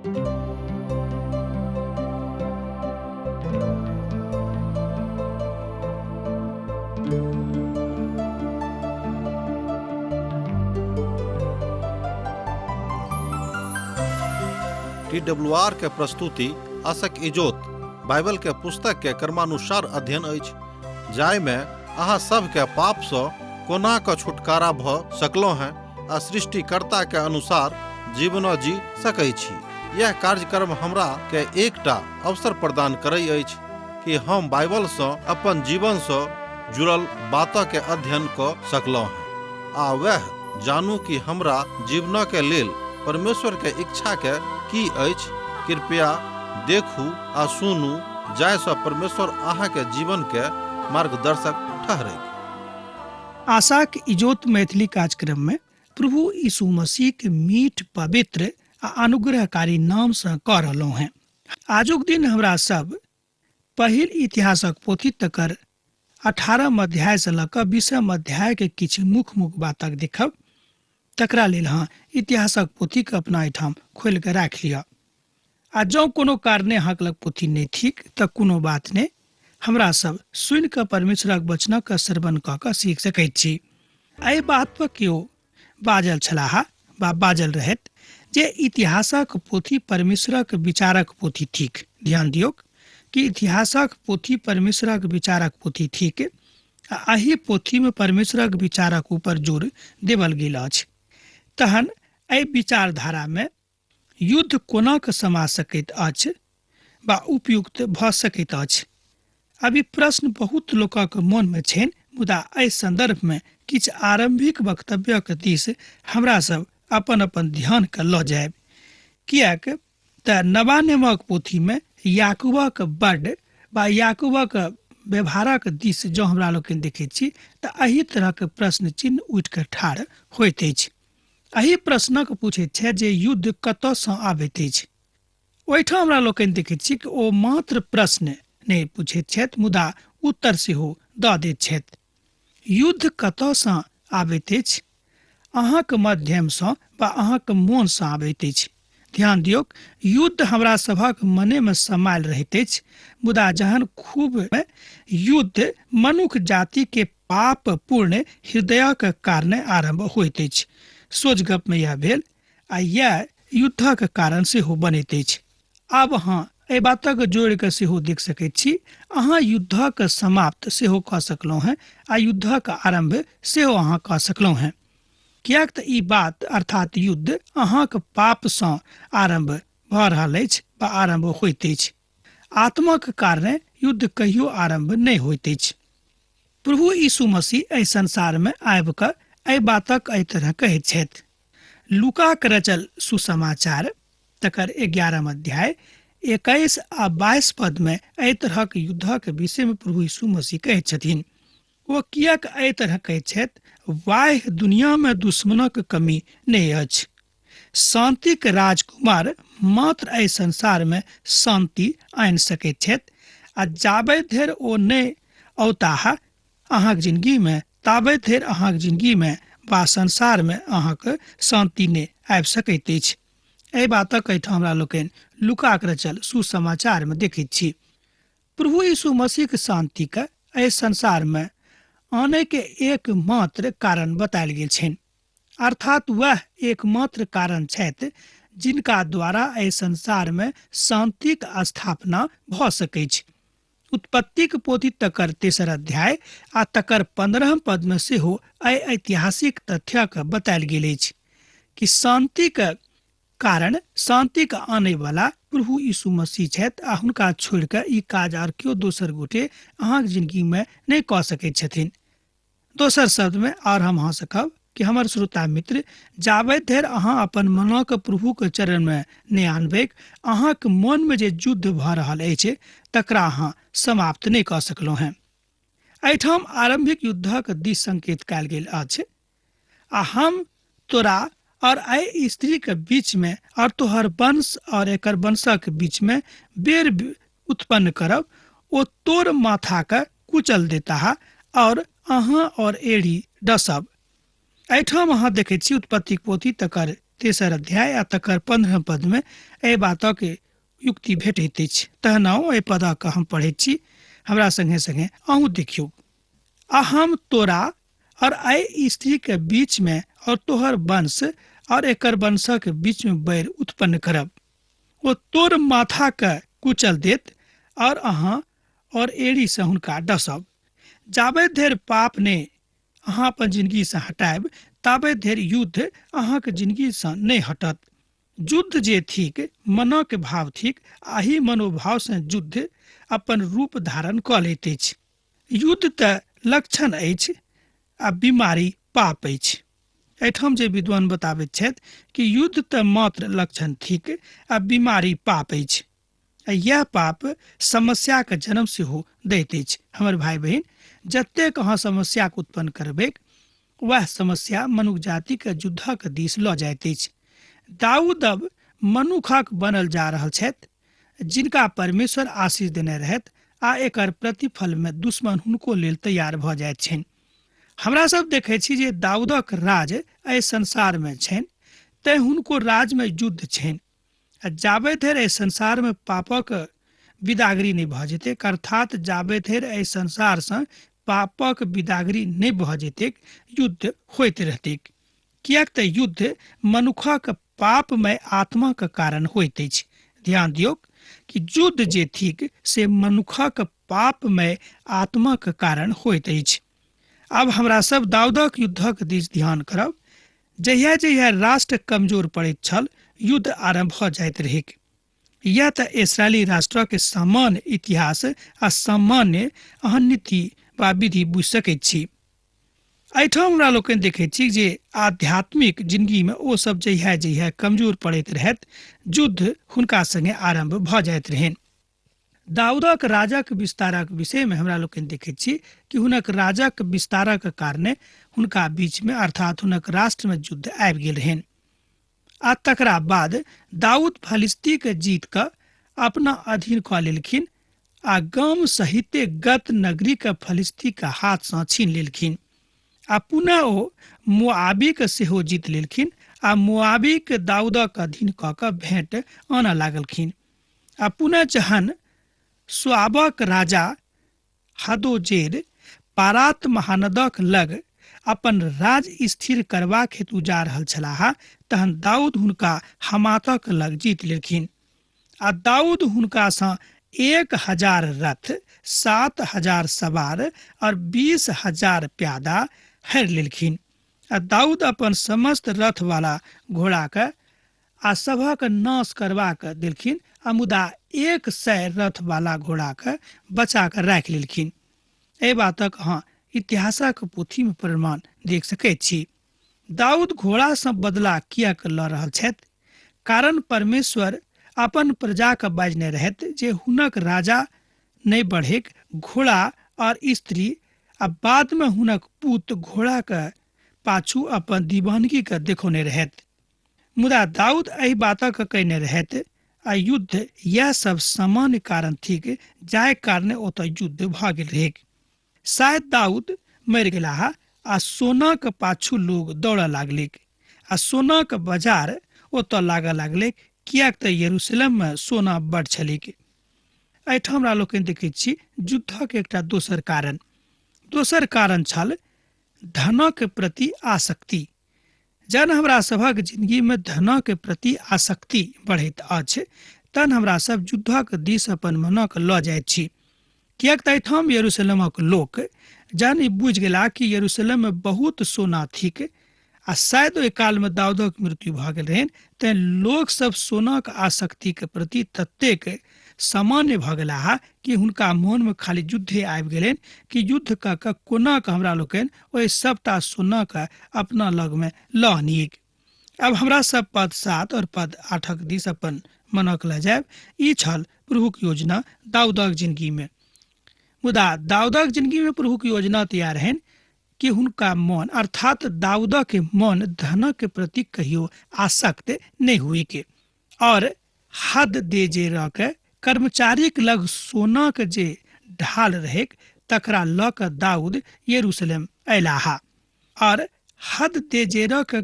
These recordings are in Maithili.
टी डब्ल्यू आर के प्रस्तुति आशक इजोत बाइबल के पुस्तक के क्रमानुसार अध्ययन अछि, जाहिमे अहाँ सबके पापसँ कोना कऽ छुटकारा भऽ सकलहुँ हेँ आ सृष्टिकर्ता के अनुसार जीवनो जी सकै छी। यह कार्यक्रम हमरा के एकटा अवसर प्रदान करै अछि कि हम बाइबलसँ अपन जीवनसँ जुड़ल बातके अध्ययन कऽ सकलहुँ हेँ आ वएह जानू कि हमरा जीवनके लेल परमेश्वरके इच्छाके की अछि। कृपया देखू आ सुनू जाहिसँ परमेश्वर अहाँके जीवनके मार्गदर्शक ठहरैक। आशाक इजोत मैथिली कार्यक्रम में प्रभु यीशु मसीह के मीठ पवित्र आ अनुग्रहकारी नाम से कह रहलहुँ हैं। आजुक दिन हमरा सब पहिल इतिहासक पोथी तकर 18 अध्याय से लऽ कऽ 20 अध्याय के किछु मुख्य मुख्य बातक देखब। तकरा लेल अहाँ इतिहासक पोथीके अपना एहिठाम खोलि कऽ राखि लिअ आ जँ कोनो कारणे अहाँके लग पोथी नहि थिक तऽ कोनो बात नहि, हमरा सब सुनि कऽ परमेश्वरक वचनक श्रवण कऽ कऽ सीख सकैत छी। एहि बात पर केओ बाजल छलाह वा बाजल रहथि जे इतिहासक पोथी परमेश्वरक विचारक पोथी थिक। ध्यान दियौक कि इतिहासक पोथी परमेश्वरक विचारक पोथी थिक आ एहि पोथीमे परमेश्वरक विचारक ऊपर जोर देवल गेल अछि। तहन एहि विचारधारामे युद्ध कोना कऽ समा सकैत अछि वा उपयुक्त भऽ सकैत अछि? आब ई प्रश्न बहुत लोकक मोनमे छनि, मुदा एहि सन्दर्भमे किछु आरम्भिक वक्तव्यक दिस हमरा सब अपन अपन ध्यानके लऽ जायब, किएक तऽ नवा नियमक पोथीमे याकूबक बड वा याकूबक व्यवहारक दिस जँ हमरा लोकनि देखैत छी तऽ एहि तरहक प्रश्न चिन्ह उठि कऽ ठाढ़ होइत अछि। एहि प्रश्नक पूछैत छथि जे युद्ध कतऽसँ आबैत अछि। ओहिठाम हमरा लोकनि देखैत छी कि ओ मात्र प्रश्न नहि पूछैत छथि मुदा उत्तर सेहो दऽ दैत छथि। युद्ध कतऽसँ आबैत अछि? अहाँक माध्यमसँ वा अहाँक मोनसँ आबैत अछि। ध्यान दियौक, युद्ध हमरा सभक मनेमे समायल रहैत अछि, मुदा जहन खूब युद्ध मनुख जातिके पाप पूर्ण हृदयक कारणे आरम्भ होइत अछि। सोझ गपमे यैह भेल आ यैह युद्धक कारण सेहो बनैत अछि। आब अहाँ एहि बातक जोड़ि कऽ सेहो देख सकैत छी, अहाँ युद्धक समाप्त सेहो कऽ सकलहुँ हेँ आ युद्धक आरम्भ सेहो अहाँ कऽ सकलहुँ हेँ। किएक तऽ ई बात अर्थात युद्ध अहाँक पापसँ आरम्भ भऽ रहल अछि वा आरम्भ होइत अछि। आत्माक कारणे युद्ध कहियो आरम्भ नहि होइत अछि। प्रभु यीशु मसीह एहि संसारमे आबि कऽ एहि बातक एहि तरह कहैत छथि। लूकाक रचल सुसमाचार तकर 11 अध्याय 21 आ 22 पदमे एहि तरहक युद्धक विषयमे प्रभु यीशु मसीह कहैत छथिन। ओ किएक एहि तरह कहैत छथि? वाह्य दुनियामे दुश्मनक कमी नहि अछि। शांतिक राजकुमार मात्र एहि संसारमे शांति आनि सकैत छथि आ जाबे धरि ओ नहि औताह अहाँक जिंदगीमे ताबे धरि अहाँक जिंदगीमे वा संसारमे अहाँक शांति नहि आबि सकैत अछि। एहि बातक एहिठाम हमरा लोकनि लूकाक रचल सुसमाचारमे देखैत छी। प्रभु यीशु मसीहक शांतिके एहि संसारमे आनयके एकमात्र कारण बतायल गेल छनि। अर्थात वएह एकमात्र कारण छथि जिनका द्वारा एहि संसारमे शांतिक स्थापना भऽ सकैछ। उत्पत्तिक पोथी तकर 3 अध्याय आ तकर 15 पदमे सेहो एहि ऐतिहासिक तथ्यक बतायल गेल अछि कि शांतिक कारण शांतिक आनयवला प्रभु यीशु मसीह छथि आ हुनका छोड़ि कऽ ई काज आर केओ दोसर गोटे अहाँक जिंदगीमे नहि कऽ सकैत छथिन। दोसर शब्दमे आर हम अहाँ से कहब कि हमर श्रोता मित्र, जाबे धरि अहाँ अपन मनक प्रभुके चरणमे नहि आनबैक, अहाँक मनमे जे युद्ध भऽ रहल अछि तकरा अहाँ समाप्त नहि कऽ सकलहुँ हेँ। एहिठाम आरम्भिक युद्धक दिस संकेत कयल गेल अछि। आ हम तोरा और एहि स्त्रीके बीचमे और तोहर वंश और एकर वंशक बीचमे बेर उत्पन्न करब, ओ तोर माथाके कुचल देताह और अहाँ और एड़ी डसब। एहिठाम अहाँ देखैत छी उत्पत्तिक पोथी तकर तेसर अध्याय आ तकर 15 पदमे एहि बातक युक्ति भेटैत अछि। तहन एहि पदक हम पढ़ैत छी, हमरा संगे संगे अहूँ देखियौ। आ हम तोरा और एहि स्त्री के बीच में और तोहर वंश और एकर वंशक बीच में बैर उत्पन्न करब। ओ तोर माथा के कुचल देत और अहाँ और एड़ी से हुनका डसब। जाबे धरि पाप ने अहाँ अपन जिंदगी से हटायब ताबे धरि युद्ध अहाँके जिंदगी से नहि हटत। युद्ध जे थिक मनक भाव थिक, आही मनोभाव से युद्ध अपन रूप धारण कऽ लैत अछि। युद्ध तऽ लक्षण अछि आ बीमारी पाप अछि। एहिठाम जे विद्वान बताबैत छथि कि युद्ध तऽ मात्र लक्षण थिक आ बीमारी पाप अछि, आ यह पाप समस्याक जन्म सेहो दैत अछि। हमर भाई बहिन, जतेक अहाँ समस्याक उत्पन्न करबैक वएह समस्या मनुख जातिके युद्धक दिस लऽ जाइत अछि। दाऊद अब मनुखक बनल जा रहल छथि जिनका परमेश्वर आशीष देने रहथि, आ एकर प्रतिफलमे दुश्मन हुनको लेल तैयार भऽ जाइत छनि। हमरा सब देखै छी जे दाऊदक राज एहि संसारमे छनि, तैं हुनको राजमे युद्ध छनि। आ जाबे धरि एहि संसारमे पापक विदागरी नहि भऽ जेतैक, अर्थात जाबे धरि एहि संसारसँ पापक विदागरी नहि भऽ जेतैक, युद्ध होइत रहतैक। किएक तऽ युद्ध मनुखक पापमय आत्माक कारण होइत अछि। ध्यान दियौक कि युद्ध जे थिक से मनुखक पापमय आत्माक कारण होइत अछि। आब हमरा सब दाऊदक युद्धक दिस ध्यान करब। जहिया जहिया राष्ट्र कमजोर पड़ैत छल, युद्ध आरम्भ भऽ जाइत रहैक। यह तऽ इसराइली राष्ट्रक सामान्य इतिहास आ सामान्य अहाँ नीति वा विधि बुझि सकैत छी। एहिठाम हमरा लोकनि देखैत छी जे आध्यात्मिक जिंदगी में ओ सब जहिया जहिया कमजोर पड़ैत रहैत, युद्ध हुनका संगे आरम्भ भऽ जाइत रहनि। दाऊदक राजक विस्तारक विषय में हमरा लोकनि देखैत छी कि हुनक राजक विस्तारक कारणे हुनका बीच में अर्थात हुनक राष्ट्र में युद्ध आबि गेल रहनि। आ तकरा बाद दाऊद फलिस्ती के जीत कऽ अपना अधीन कऽ लेलखिन आ गाम सहिते गत नगरी के फलिस्ती के हाथ सँ छीन लेलखिन। आ पुनः ओ मोआबी के सेहो जीत लेलखिन आ मोआबी के दाऊदक अधीन कऽ कऽ भेंट आनऽ लागलखिन। आ पुनः जहन सोआबक राजा हदोजेर पारात महानदक लग अपन राज स्थिर करबाक हेतु जा रहल छलाह, तहन दाऊद हुनका हमातक लग जीत लेलखिन। आ दाऊद हुनकासँ 1000 रथ, 7000 सवार और 20,000 प्यादा हरि लेलखिन। आ दाऊद अपन समस्त रथ वाला घोड़ाके आ सभक नाश करबाक देलखिन, आ मुदा 100 रथ वाला घोड़ाके बचा कऽ राखि लेलखिन। एहि बातक अहाँ इतिहासक पोथीमे प्रमाण देख सकैत छी। दाऊद घोड़ासँ बदला किएक लऽ रहल छथि? कारण परमेश्वर अपन प्रजाके बाजने रहथि जे हुनक राजा नहि बढ़ेक, घोड़ा और स्त्री आ बादमे हुनक पूत घोड़ाके पाछू अपन दीवानगीके देखौने रहथि। मुदा दाऊद एहि बातक कयने रहथि आ युद्ध यह सब सामान्य कारण थिक जाहि कारणे ओतऽ युद्ध भऽ गेल रहैक। शायद दाऊद मरि गेलाह आ सोनाक पाछू लोग दौड़ऽ लागलैक आ सोनाक बाजार ओतऽ लागऽ लागलैक, किएक तऽ यरूशलेममे सोना बड छलैक। एहिठाम हमरा लोकनि देखैत छी युद्धक एकटा दोसर कारण। दोसर कारण छल धनक प्रति आसक्ति। जहन हमरा सभक जिंदगीमे धनक प्रति आसक्ति बढ़ैत अछि तहन हमरा सब युद्धक दिस अपन मनक लऽ जाइत छी। किएक तऽ एहिठाम यरूशलेमक लोक जहन ई बुझि गेला कि यरूशलेममे बहुत सोना थिक आ शायद ओहि कालमे दाऊदक मृत्यु भऽ गेल रहनि, तेँ लोकसभ सोनाक आसक्तिके प्रति ततेक सामान्य भऽ गेलाह कि हुनका मोनमे खाली युद्धे आबि गेलनि कि युद्ध कऽ कऽ कोना कऽ हमरा लोकनि ओहि सभटा सोनाके अपना लगमे लऽ आनियैक। आब हमरा सब पद 7 और पद 8 दिस अपन मनक लऽ जायब। ई छल प्रभुक योजना दाऊदक जिंदगीमे। मुदा दाऊदक जिंदगीमे प्रभुक योजना तैयार रहनि कि हुनका मन अर्थात दाऊदक मन धनक प्रति कहियो आसक्त नहि हुए के और हद दे जे रह के कर्मचारीक लग सोनाक जे ढाल रहैक तकरा लऽ कऽ दाऊद यरूशलेम अयलाह और हद देजेरक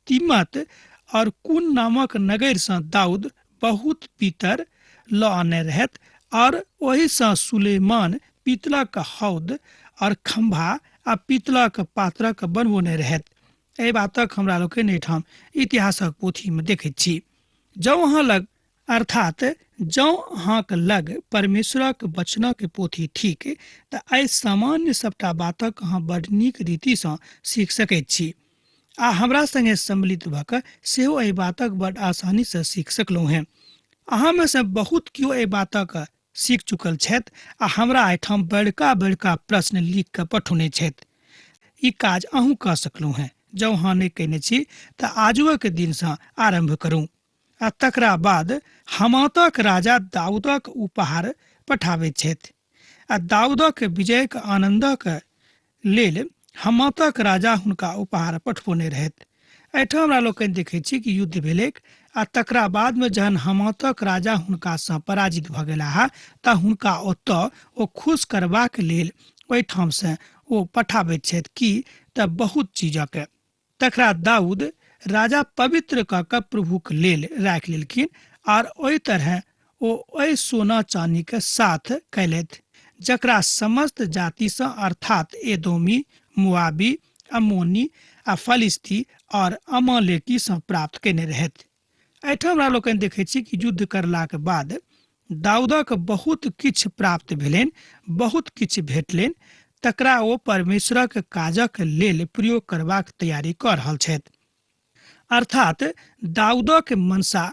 कीमत और कुन नामक नगरसँ दाऊद बहुत पीतर लऽ आनने रहथि और ओहिसँ सुलेमान पीतलक हौद और खम्भा आ पीतलक पात्रक बनबौने रहथि। एहि बातक हमरा लोकनि एहिठाम इतिहासक पोथीमे देखैत छी। जँ अहाँ लग अर्थात जँ अहाँक लग परमेश्वरक वचनक पोथी थिक तऽ एहि सामान्य सभटा बातक अहाँ बड नीक रीतिसँ सीख सकैत छी आ हमरा संगे सम्मिलित भऽ कऽ सेहो एहि बातक बड आसानीसँ सीख सकलहुँ हेँ। अहाँमे सँ बहुत केओ एहि बातक सीख चुकल छथि आ हमरा एहिठाम बड़का बड़का प्रश्न लिख कऽ पठौने छथि। ई काज अहूँ कऽ सकलहुँ हेँ। जँ अहाँ नहि कयने छी तऽ आजुक दिनसँ आरम्भ करू। आ तकरा बाद हमातक राजा दाऊदक उपहार पठाबैत छथि आ दाऊदक विजयक आनन्दक लेल हमातक राजा हुनका उपहार पठबौने रहथि। एहिठाम हमरा लोकनि देखैत छी कि युद्ध भेलैक आ तकरा बादमे जहन हमातक राजा हुनकासँ पराजित भऽ गेलाह तऽ हुनका ओतऽ ओ खुश करबाक लेल ओहिठामसँ ओ पठाबैत छथि कि तऽ बहुत चीजक। तकरा दाऊद राजा पवित्र कऽ कऽ प्रभुक लेल राखि लेलखिन आर ओहि तरहे ओ ओहि सोना चानीक साथ कयलथि जकरा समस्त जातिसँ अर्थात एदोमी, मोआबी, अम्मोनी आ फलिस्ती और अमालेकीसँ प्राप्त कयने रहथि। एहिठाम हमरा लोकनि देखैत छी कि युद्ध करलाक बाद दाऊदक बहुत किछु प्राप्त भेलनि, बहुत किछु भेटलनि, तकरा ओ परमेश्वरक काजक लेल प्रयोग करबाक तैयारी कऽ रहल छथि। अर्थात दाऊदक मनसा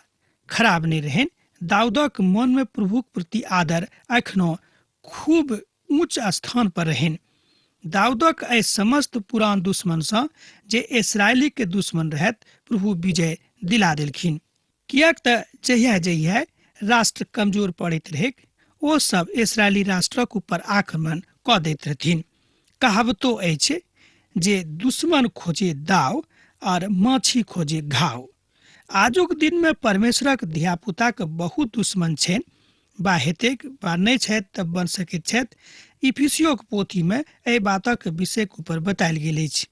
खराब नहि रहनि। दाऊदक मनमे प्रभुक प्रति आदर एखनो खूब ऊँच स्थान पर रहनि। दाऊदक एहि समस्त पुरान दुश्मनसँ जे इसराइलीके दुश्मन रहथि प्रभु विजय दिला देलखिन। किएक तऽ जहिया जहिया राष्ट्र कमजोर पड़ैत रहैक ओ सब इसराइली राष्ट्रक ऊपर आक्रमण कऽ दैत रहथिन। कहावतो अछि जे दुश्मन खोजे दाव और माछी खोजे घाव। आजुक दिनमे परमेश्वरक धियापुताक बहुत दुश्मन छनि बा हेतैक बा नहि छथि तऽ बनि सकैत छथि। इफिसियोक पोथीमे एहि बातक विषयक ऊपर बतायल गेल अछि।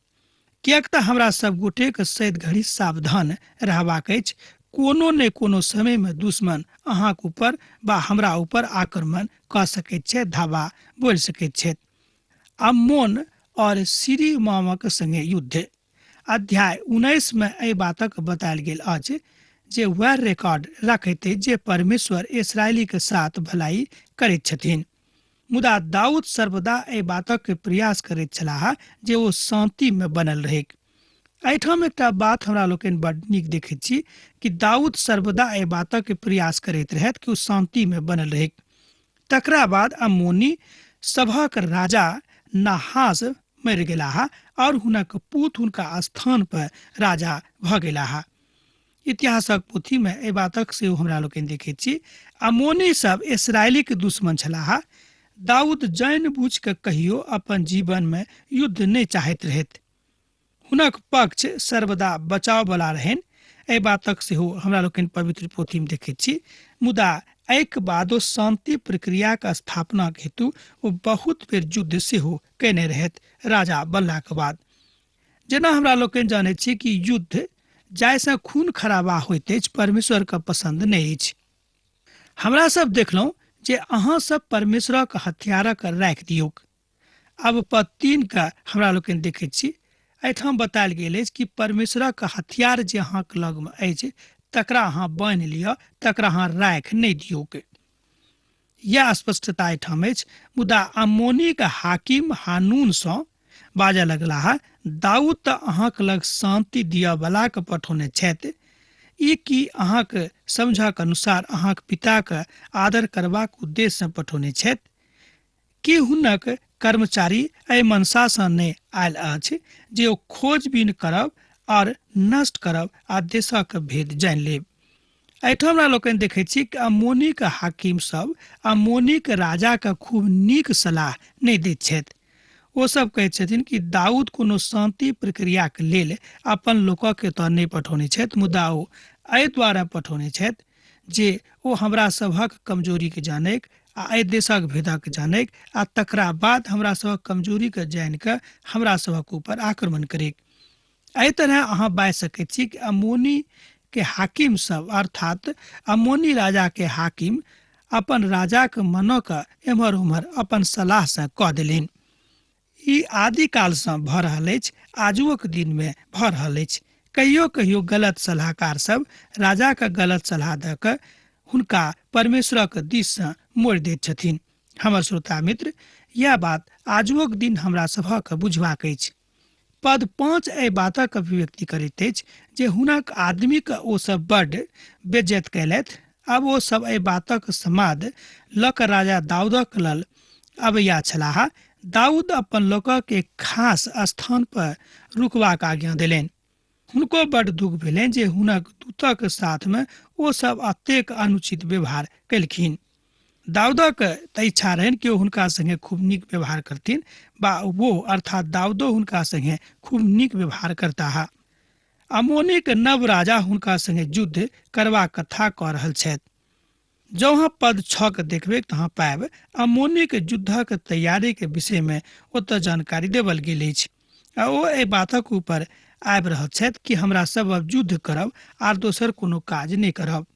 किएक तऽ हमरा सब गोटेक सैद घड़ी सावधान रहबाक अछि। कोनो ने कोनो समयमे दुश्मन अहाँक ऊपर बा हमरा ऊपर आक्रमण कऽ सकैत छथि, धावा बोलि सकैत छथि। अम्मोन और सीरी मामक संगे युद्ध अध्याय 19 मे एहि बातक बतायल गेल अछि जे वएह रिकॉर्ड रखैत अछि जे परमेश्वर इसराइलीक साथ भलाई करैत छथिन। मुदा दाऊद सर्वदा एहि बातक प्रयास करैत छलाह जे ओ शांति मे बनल रहैक। एहिठाम एकटा बात हमरा लोकनि बड नीक देखैत छी कि दाऊद सर्वदा एहि बातक प्रयास करैत रहथि कि ओ शांति मे बनल रहैक। तकरा बाद अम्मोनी सभक राजा नाहास मरि गेलाह और हुनक पूत हुनका स्थान पर राजा भऽ गेलाह। इतिहासक पोथीमे एहि बातक सेहो हमरा लोकनि देखैत छी। अम्मोनी सब इसराइलीक दुश्मन छलाह। दाऊद जानि बुझि कऽ कहियो अपन जीवनमे युद्ध नहि चाहैत रहथि। हुनक पक्ष सर्वदा बचाव बला रहनि, एहि बातक सेहो हमरा लोकनि पवित्र पोथीमे देखैत छी। मुदा एहिक बादो शान्ति प्रक्रियाक स्थापनाक हेतु ओ बहुत बेर युद्ध सेहो कयने रहथि राजा बनलाक बाद। जेना हमरा लोकनि जानैत छी कि युद्ध जाहिसँ खून खराबा होइत अछि परमेश्वरके पसन्द नहि अछि। हमरा सब देखलहुँ जे अहाँ सब परमेश्वरक हथियारक राखि दियौक। आब पद 3 के हमरा लोकनि देखैत छी। एहिठाम बतायल गेल अछि कि परमेश्वरक हथियार जे अहाँके लगमे अछि तकरा अहाँ बान्हि लिअ, तकरा अहाँ राखि नहि दियौक। यैह स्पष्टता एहिठाम अछि। मुदा अम्मोनीक हाकिम हानूनसँ बाजऽ लगलाह, दाऊद तऽ अहाँक लग शान्ति दिअ बलाके पठौने छथि। ई की अहाँक समझक अनुसार अहाँक पिताक आदर करबाक उद्देश्यसँ पठौने छथि? की हुनक कर्मचारी एहि मनसासँ नहि आयल अछि जे ओ खोजबीन करब और नष्ट करब आ देशक भेद जानि लेब? एहिठाम हमरा लोकनि देखैत छी कि अम्मोनीक हाकिम सब अम्मोनीक राजाके खूब नीक सलाह नहि दैत छथि। ओ सब कहैत छथिन कि दाऊद कोनो शान्ति प्रक्रियाक लेल अपन लोकक एतऽ नहि पठौने छथि, मुदा ओ एहि द्वारा पठौने छथि जे ओ हमरा सभक कमजोरीके जानैक आ एहि देशक भेदक जानैक आ तकरा बाद हमरा सभक कमजोरीके जानि कऽ हमरा सभक ऊपर आक्रमण करैक। एहि तरह अहाँ बाजि सकैत छी कि अमोनी के हाकिम सब अर्थात अमोनी राजा के हाकिम अपन राजाक मनक एम्हर ओम्हर अपन सलाहसँ कऽ देलनि। ई आदिकालसँ भऽ रहल अछि, आजुओक दिनमे भऽ रहल अछि। कहियो कहियो गलत सलाहकार सब राजाके गलत सलाह दऽ कऽ हुनका परमेश्वरक दिससँ मोड़ि दैत छथिन। हमर श्रोता मित्र, यैह बात आजुओक दिन हमरा सभक बुझबाक अछि। पद 5 एहि बातक अभिव्यक्ति करैत अछि जे हुनक आदमीक ओ सब बड्ड बेज्जत कयलथि। आब ओ सब एहि बातक समाद लऽ कऽ राजा दाऊदक लल अबैया छलाह। दाऊद अपन लोकक एक खास स्थान पर रुकबाक आज्ञा देलनि। हुनको बड्ड दुख भेलनि जे हुनक दूतक साथमे ओ सब एतेक अनुचित व्यवहार केलखिन। दाऊदक तऽ इच्छा रहनि कि ओ हुनका संगे खूब नीक व्यवहार करथिन बा वो अर्थात दाऊदो हुनका संगे खूब नीक व्यवहार करताह। अमोनीक नव राजा हुनका संगे युद्ध करबाक कथा कऽ रहल छथि। जँ अहाँ पद 6 के देखबै तऽ अहाँ पायब अमोनीक युद्धक तैयारीके विषयमे ओतऽ जानकारी देबल गेल अछि आ ओ एहि बातक ऊपर आबि रहल छथि कि हमरा सब अब युद्ध करब आर दोसर कोनो काज नहि करब।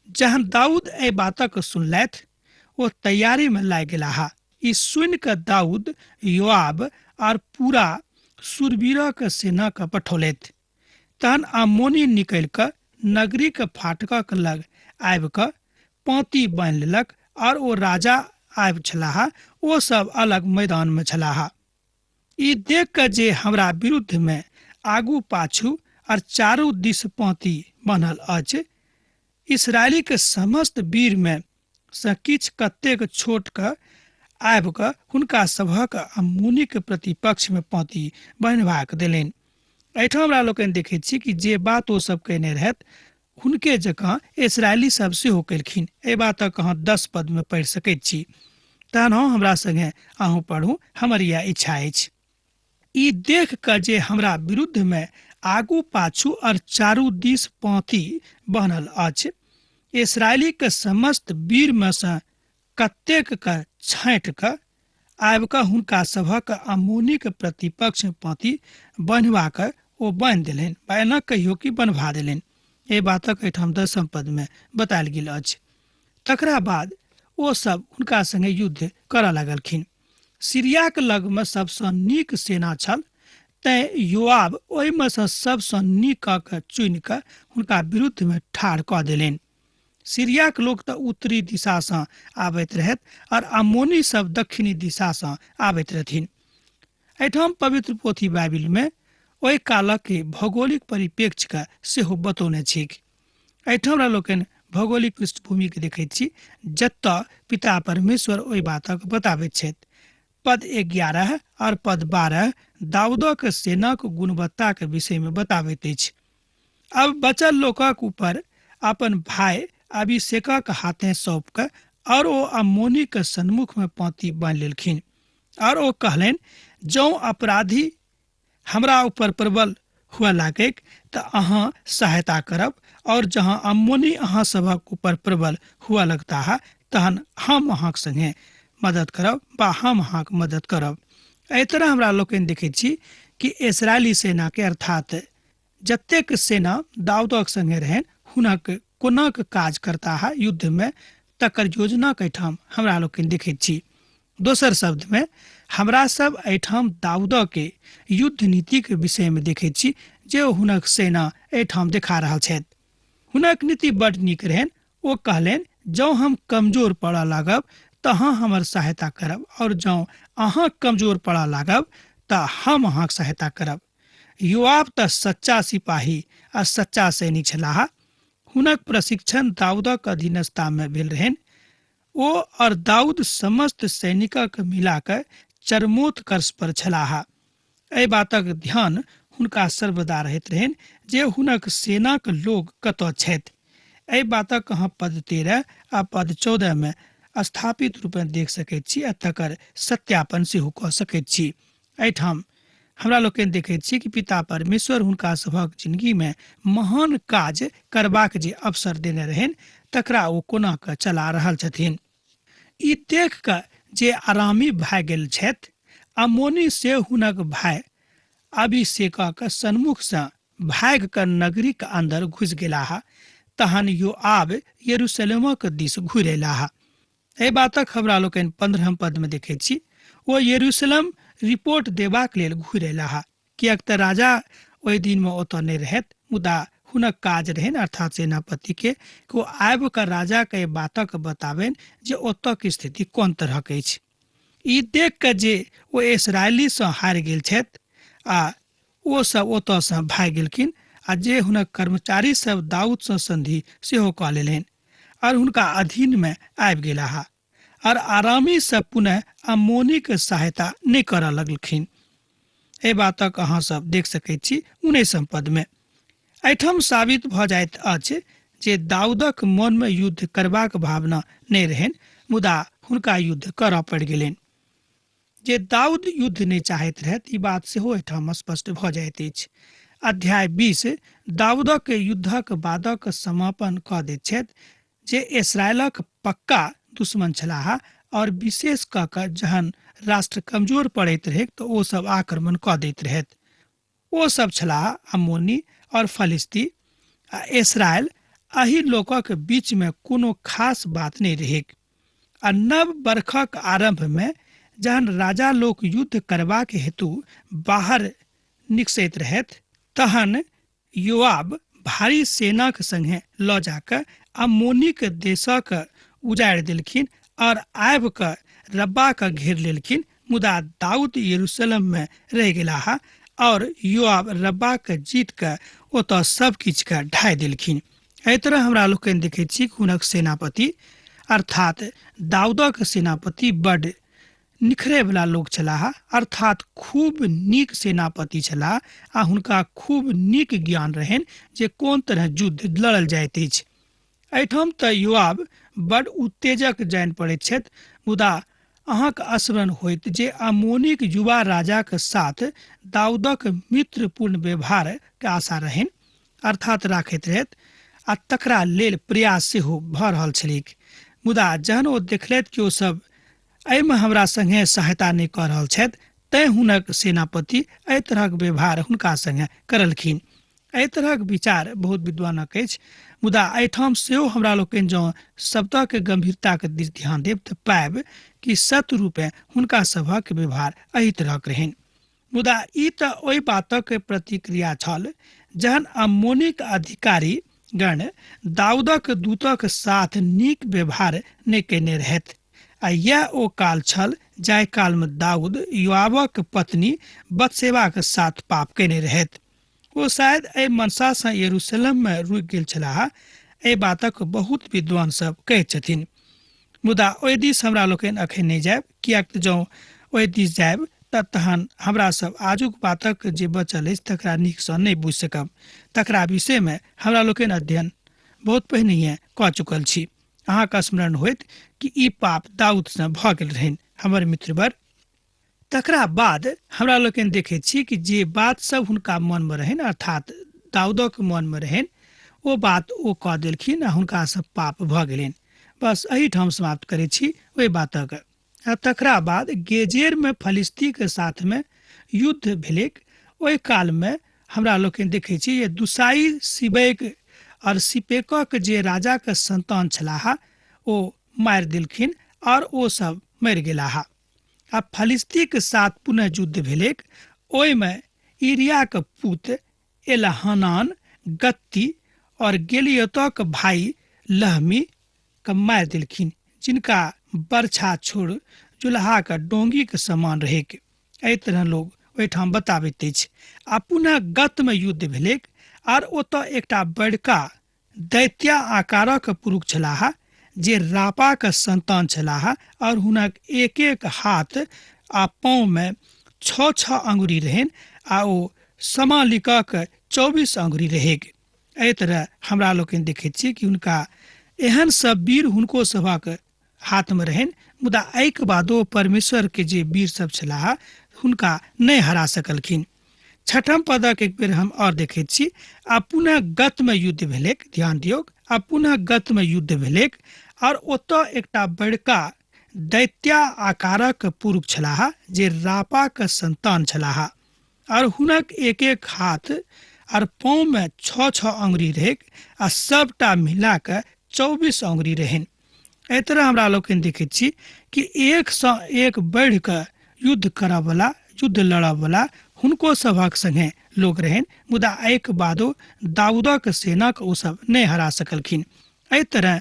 जहन दाऊद एहि बातक सुनलथि ओ तैयारीमे लागि गेलाह। ई सुनि कऽ दाऊद योआब आर पूरा शूरवीरक सेनाके पठौलथि। तहन अम्मोनी निकलि कऽ नगरीक फाटकक लग आबि कऽ पाँति बान्हि लेलक आर ओ राजा आबि छलाह, ओ सब अलग मैदानमे छलाह। ई देख कऽ जे हमरा विरुद्धमे आगू पाछू आर चारू दिस पाँति बान्हल अछि, इस्राएलीक समस्त वीरमे सँ किछु कतेक छोट कऽ आबि कऽ हुनका सभक अम्मोनीक प्रतिपक्षमे पाँति बन्हबाक देलनि। एहिठाम हमरा लोकनि देखैत छी कि जे बात ओ सब कयने रहथि हुनके जकाँ इस्राएली सब सेहो केलखिन। एहि बातक अहाँ 10 पदमे पढ़ि सकैत छी। तहन अहाँ हमरा संगे अहूँ पढ़ू, हमर इएह इच्छा अछि। ई देख कऽ जे हमरा विरुद्धमे आगू पाछू और चारू दिस पाँति बन्हल अछि, इस्राएलीक समस्त वीरमे सँ कतेक के छाँटि कऽ आबि कऽ हुनका सभक अम्मोनीक प्रतिपक्ष पाँति बन्हबा कऽ ओ बान्हि देलनि, वा एना कहियो कि बन्हबा देलनि। एहि बातक एहिठाम 10 पदमे बतायल गेल अछि। तकरा बाद ओ सब हुनका संगे युद्ध करऽ लगलखिन। सीरियाक लगमे सबसँ नीक सेना छल, तैँ योआब ओहिमे सँ सबसँ नीकक चुनि कऽ हुनका विरुद्धमे ठाढ़ कऽ देलनि। सीरियाक लोक तऽ उत्तरी दिशासँ आबैत रहथि और अम्मोनी सब दक्षिणी दिशासँ आबैत रहथिन। एहिठाम पवित्र पोथी बाइबिलमे ओहि कालक भौगोलिक परिप्रेक्ष्यके सेहो बतौने छैक। एहिठाम हमरा लोकनि भौगोलिक पृष्ठभूमिके देखैत छी जतऽ पिता परमेश्वर ओहि बातक बताबैत छथि। पद 11 और पद 12 दाऊदक सेनाक गुणवत्ताक विषयमे बताबैत अछि। अब बचल लोकक ऊपर अपन भाय अभिषेकक हाथे सौंप कऽ और ओ अम्मोनीक सन्मुखमे पाँति बान्हि लेलखिन और ओ कहलनि, जौं अपराधी हमरा ऊपर प्रबल हुअ लागैक तऽ अहाँ सहायता करब और जहाँ अम्मोनी अहाँ सभक ऊपर प्रबल हुअ लगताह तहन हम अहाँक संगे मदद करब वा हम अहाँक मदद करब। एहि तरह हमरा लोकनि देखैत छी कि इसराइली सेना के अर्थात जतेक सेना दाऊदक संगे रहनि हुनक कोनाक काज करताह युद्धमे तकर योजनाक एहिठाम हमरा लोकनि देखैत छी। दोसर शब्दमे हमरा सब एहिठाम दाऊदके युद्ध नीतिक विषयमे देखैत छी जे हुनक सेना एहिठाम देखा रहल छथि। हुनक नीति बड नीक रहनि। ओ कहलनि, जँ हम कमजोर पड़ऽ लागब तऽ अहाँ हमर सहायता करब और जँ अहाँ कमजोर पड़ऽ लागब तऽ हम अहाँक सहायता करब। योआब तऽ सच्चा सिपाही आ सच्चा सैनिक छलाह। हुनक प्रशिक्षण दाऊदक अधीनस्थतामे भेल रहनि। ओ और दाऊद समस्त सैनिकक मिला कऽ चरमोत्कर्ष पर छलाह। एहि बातक ध्यान हुनका सर्वदा रहैत रहनि जे हुनक सेनाक लोक कतऽ छथि। एहि बातक अहाँ पद 13 आ पद 14 मे स्थापित रूपेँ देख सकैत छी आ तकर सत्यापन सेहो कऽ सकैत छी। एहिठाम हमरा लोकनि देखैत छी कि पिता परमेश्वर हुनका सभक जिंदगीमे महान काज करबाक जे अवसर देने रहनि तकरा ओ कोना कऽ चला रहल छथिन। ई देख कऽ जे आरामी भए गेल छथि, अमोनी से हुनक भाय अभिषेकक सन्मुखसँ भागि कऽ नगरीक अन्दर घुसि गेलाह। तहन योआब यरूशलेमक दिस घुरि अयलाह। एहि बातक हमरा लोकनि 15 पदमे देखैत छी। ओ यरूशलेम रिपोर्ट देबाक लेल घुरि अयलाह, किएक तऽ राजा ओहि दिनमे ओतऽ नहि रहथि, मुदा हुनक काज रहनि, अर्थात सेनापतिके, कि ओ आबि कऽ राजाके एहि बातक बताबनि जे ओतऽके स्थिति कोन तरहक अछि। ई देख कऽ जे ओ इसराइलीसँ हारि गेल छथि आ ओ सब ओतऽसँ भागि गेलखिन, आ जे हुनक कर्मचारी सब दाऊदसँ संधि सेहो कऽ लेलनि और हुनका अधीनमे आबि गेलाह, और आरामी सब पुनः अम्मोनीक सहायता नहि करऽ लगलखिन। एहि बातक अहाँ सब देख सकैत छी 19 पदमे। एहिठाम साबित भऽ जाइत अछि जे दाऊदक मनमे युद्ध करबाक भावना नहि रहनि, मुदा हुनका युद्ध करऽ पड़ि गेलनि। जे दाऊद युद्ध नहि चाहैत रहथि, ई बात सेहो एहिठाम स्पष्ट भऽ जाइत अछि। अध्याय 20 दाऊदक युद्धक बादक समापन कऽ दैत छथि, जे इसराइलक पक्का दुश्मन छलाह, और विशेष कऽ कऽ जहन राष्ट्र कमजोर पड़ैत रहैक तऽ ओ सब आक्रमण कऽ दैत रहथि। ओ सब छलाह अम्मोनी और फलिस्ती, आ इसराइल एहि लोकक बीच में कोनो खास बात नहि रहैक। आ नव बरखक आरंभ में जहन राजा लोक युद्ध करबाक हेतु बाहर निकसैत रहथि, तहन योआब भारी सेनाक संगे लऽ जाकऽ अम्मोनीक देशक उजाड़ि देलखिन और आबि कऽ रब्बाके घेर लेलखिन। मुदा दाऊद यरूशलेममे रहि गेलाह और योआब रब्बाके जीत कऽ ओतऽ सब किछुके ढाहि देलखिन। एहि तरह हमरा लोकनि देखैत छी कि हुनक सेनापति अर्थात दाऊदक सेनापति बड्ड निखरैवला लोक छलाह, अर्थात खूब नीक सेनापति छलाह आ हुनका खूब नीक ज्ञान रहनि जे कोन तरह युद्ध लड़ल जाइत अछि। एहिठाम तऽ योआब बड उत्तेजक जानि पड़ैत छथि, मुदा अहाँक स्मरण होइत जे अमोनीक युवा राजाक साथ दाऊदक मित्रपूर्ण व्यवहार के आशा रहनि, अर्थात राखैत रहथि आ तकरा लेल प्रयास सेहो भऽ रहल छलैक। मुदा जहन ओ देखलथि कि ओ सब एहिमे हमरा संगे सहायता नहि कऽ रहल छथि, तैं हुनक सेनापति एहि तरहक व्यवहार हुनका संगे करलखिन। एहि तरहक विचार बहुत विद्वानक अछि, मुदा एहिठाम सेहो हमरा लोकनि जँ शब्दक गंभीरताक दिस ध्यान देब तऽ पायब कि सत्य रूपेँ हुनका सभक व्यवहार एहि तरहक रहनि। मुदा ई तऽ ओहि बातक प्रतिक्रिया छल जहन अम्मोनीक अधिकारी गण दाऊदक दूतक साथ नीक व्यवहार नहि कयने रहथि, आ यैह ओ काल छल जाहि कालमे दाऊद योआबक पत्नी बतसेबाक साथ पाप कयने रहथि। ओ शायद एहि मनसासँ यरूशलेममे रुकि गेल छलाह, एहि बातक बहुत विद्वान सब कहैत छथिन। मुदा ओहि दिस हमरा लोकनि अखन नहि जायब, किएक तऽ जँ ओहि दिस जायब तऽ तहन हमरा सब आजुक बातक जे बचल अछि तकरा नीकसँ नहि बुझि सकब। तकरा विषयमे हमरा लोकनि अध्ययन बहुत पहिनहिए कऽ चुकल छी। अहाँके स्मरण होयत कि ई पाप दाऊदसँ भऽ गेल रहनि, हमर मित्रवर। तकरा बाद हमरा लोकनि देखैत छी कि जे बात सब हुनका मनमे रहनि, अर्थात दाऊदक मनमे रहनि, ओ बात ओ कऽ देलखिन आ हुनकासँ पाप भऽ गेलनि। बस एहिठाम समाप्त करै छी ओहि बातक। आ तकरा बाद गेजेरमे फलिस्तीके साथमे युद्ध भेलैक। ओहि कालमे हमरा लोकनि देखै छी जे दुसाई सिबैक आओर सिपेकक जे राजाके संतान छलाह ओ मारि देलखिन आओर ओ सब मरि गेलाह। आ फलिस्तीके साथ पुनः युद्ध भेलैक। ओहिमे इरियाके पुत एलहानान गत्ती और गेलियतक भाई लहमी के मारि देलखिन, जिनका बरछा छोड़ जुल्हाके डोंगीके समान रहैक। एहि तरह लोग ओहिठाम बताबैत अछि। आ पुनः गतमे युद्ध भेलैक आर ओतऽ एकटा बड़का दैत्या आकारक पुरुष छलाह जे रापाक संतान छलाह और हुनक एक एक हाथ आ पाँवमे 6-6 अंगुरी रहनि आ ओ समालिकक 24 अंगुरी रहैक। एहि तरह हमरा लोकनि देखैत छी कि हुनका एहन सब वीर हुनको सभक हाथमे रहनि, मुदा एहिके बादो परमेश्वरके जे वीर सब छलाह हुनका नहि हरा सकलखिन। छठम पदक एक बेर हम और देखैत छी। आ पुनः गतमे युद्ध भेलैक, ध्यान दियौक, आ पुनः गतमे युद्ध भेलैक और ओतऽ एकटा बड़का दैत्या आकारक पुरुष छलाह जे रापाक संतान छलाह। आओर हुनक एक एक हाथ आर पाँवमे छओ छओ अङ्गुरी रहैक आ सभटा मिला कऽ 24 अङ्गुरी रहनि। एहि तरह हमरा लोकनि देखैत छी कि एकसँ एक बढ़ि कऽ युद्ध करऽवला, युद्ध लड़ऽवला हुनको सभक संगे लोक रहनि, मुदा एहिके बादो दाऊदक सेनाके ओ सब नहि हरा सकलखिन। एहि तरह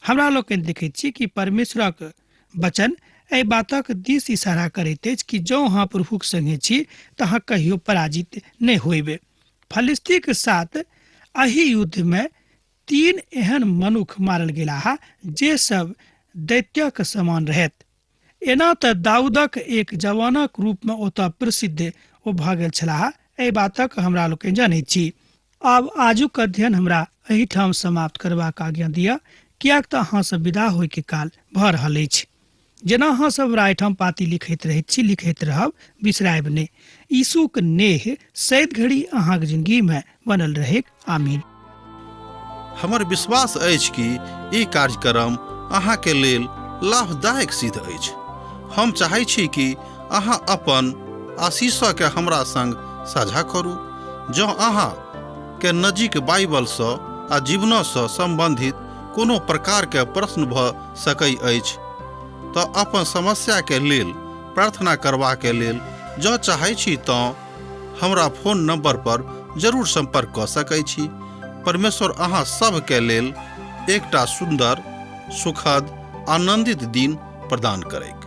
हमरा लोकनि देखैत छी कि परमेश्वरक वचन एहि बातक दिस इशारा करैत अछि कि जँ अहाँ प्रभुक संगे छी तऽ अहाँ कहियो पराजित नहि होयब। फलिस्तीक साथ एहि युद्धमे 3 एहन मनुख मारल गेलाह जे सब दैत्यक समान रहैत। एना तऽ दाऊदक एक जवानक रूपमे ओतऽ प्रसिद्ध ओ भऽ गेल छलाह। एहि बातक हमरा लोकनि जनैत छी। आब आजुक अध्ययन हमरा एहिठाम समाप्त करबाक आज्ञा दिअ, किएक तऽ अहाँसँ विदा होइके काल भऽ रहल अछि। जेना अहाँ सब हमरा एहिठाम पाती लिखैत रहैत छी, लिखैत रहब, बिसरायब नहि। यीशुक नेह सैद घड़ी अहाँक जिंदगीमे बनल रहैक। आमीन। हमर विश्वास अछि कि ई कार्यक्रम अहाँके लेल लाभदायक सिद्ध अछि। हम चाहै छी कि अहाँ अपन आशीषके हमरा संग साझा करू। जँ अहाँ के नजीक बाइबलसँ आ जीवनसँ सम्बन्धित कोनो प्रकारके प्रश्न भऽ सकै अछि तऽ अपन समस्याके लेल प्रार्थना करबाके लेल जँ चाहै छी तँ हमरा फोन नंबर पर जरूर संपर्क कऽ सकै छी। परमेश्वर अहाँ सभके लेल एकटा सुन्दर, सुखद, आनंदित दिन प्रदान करैक।